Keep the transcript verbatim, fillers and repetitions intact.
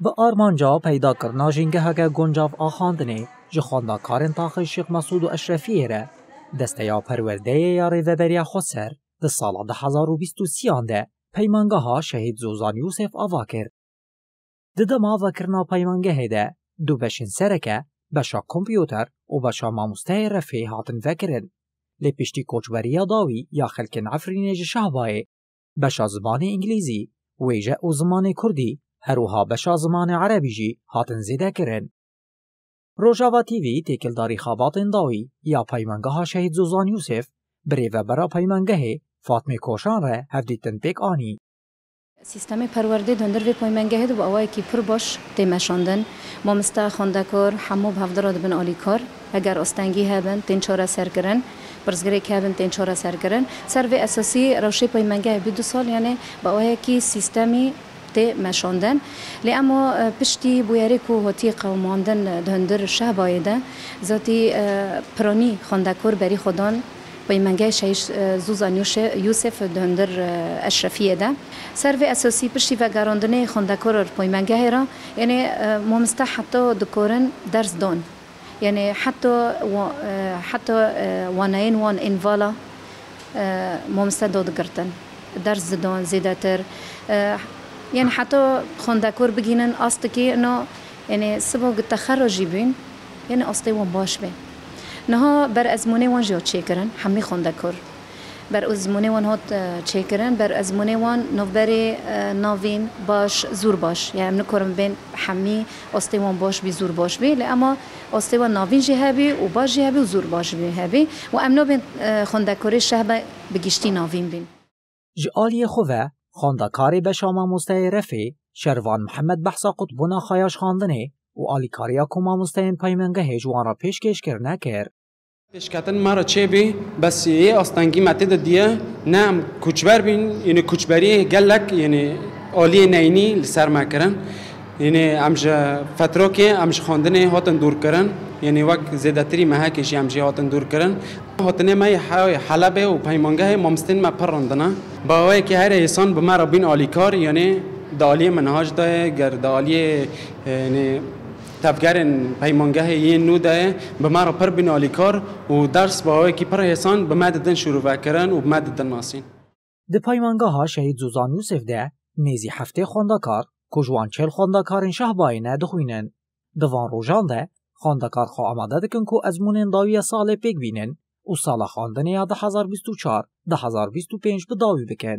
Bi armanca peydakirina jîngeheke guncav a xwendinê ji xwendekarên taxê Şêx Mesûd û Eşrefiyê re, Desteya Perwerdeyê ya Rêveberiya Xweser di sala du hezar û bîst û sêyan de peymangeha Şehîd Zozan Yûsef ava kir. Di dema vekirina peymangehê de du beşên sereke, beşa kompûter û beşa mamosteyê refê hatin vekirin. Lê piştî koçberiya dawî ya xelkên Efrînê ji Şehbayê, beşa zimanê îngilîzî, wêje û zimanê kurdî, her wiha beşa zimanê erebî jî hatin zêdekirin. Rojava T V têkildarî xebatên dawî ya peymangeha Şehîd Zozan Yûsef bi rêvebera peymangehê Fatmê Koşan re hevdîtin pêk anî. Sîstemê perwerdê di hundir vê peymengehê de bi awayekî pir baş tê meşandin. Mamoste, xwendekar, hemû bi hevdira dibin alîkar. Heger astengî hebin, tên çareserkirin. Pirsgirêk hebin, tên çareserkirin. Ser vê esasî rewşê peymengehê bî du sal, yanî bi awayekî sîstemî tê meşandin. Lê ema, e, piştî bûyerê ku hatiye qewimandin, e, di hundir Şehbayê de, zatî, e, piranî xwendekar berî xwe dan peymengehê Şehîd, e, Zozan Yûşe-, Yûsef di hundir, e, Eşrefiyê de. Ser vê esasî piştî vegerandinê xwendekar peymengehê re, yanî, e, mamoste heta dikarin ders dan. Yanî heta wa-, e, heta, e, waneyên wan ên vala, e, mamoste dadigirtin. Ders didan zêdetir. E, yanî heta xwendekar bigînin astekî ino, yanî siba ku texera jî bûn, yanî astê wan baş bê. Niha ber ezmûnê wan jî hat çêkirin, hemî xwendekar. Ber ezmûnê wan hat, e, çêkirin, ber ezmûnê wan navberê, e, navîn, baş, zûr baş. Yanî em nikarin bên hemî astê wan baş bî, zûr baş bî, lê ema astê wan navîn jî hebî û baş jî hebî û zûr baş bî hebî. Û em nabên, e, xwendekarê Şehba bi giştî navîn bîn. Ji aliyê xwe ve, xwendekarê beşa mamosteyê refê, Şervan Mihemed behsa qutbûna xwe ya ji xwendinê û alîkariya ku mamosteyên peymengehê ji wan re pêşkêş kirine kir. Pêşketin me re çêbî, bes yê astengî me tê de diye, ne em koçber bîn, yanî koçberiyê gelek, yanî aliyê neyînî li ser me kirin. Yanî em ji fetrokê, em ji xwendinê hatin dûr kirin. Yanî wek zêdetirî mehekê jî em jî hatin dûr kirin. Hatinê me yê he-, Helebê û peymangehê mamostên me pir rind ne. Bi awayekî her hêsan bi me re bîn alîkar, yanî di aliyê minhaj de ye, ger di aliyê, yanî tevgerên peymangehê yên nû de ye, bi me re pir bîn alîkar û ders bi awayekî pir hêsan bi me didin şîrovekirin û bi me didin nasîn. Di peymangeha Şehîd Zozan Yûsef de nêzî heftê xwendekar ku ji wan çil xwendekarên Şehbayê ne dixwînin. Di van rojan de xwendekar xwe amade dikin ku ezmûnên dawî ya salê pêk bînin û sala xwendinê ya du hezar bîst û çar, du hezar bîst û pênc bi dawî bikin.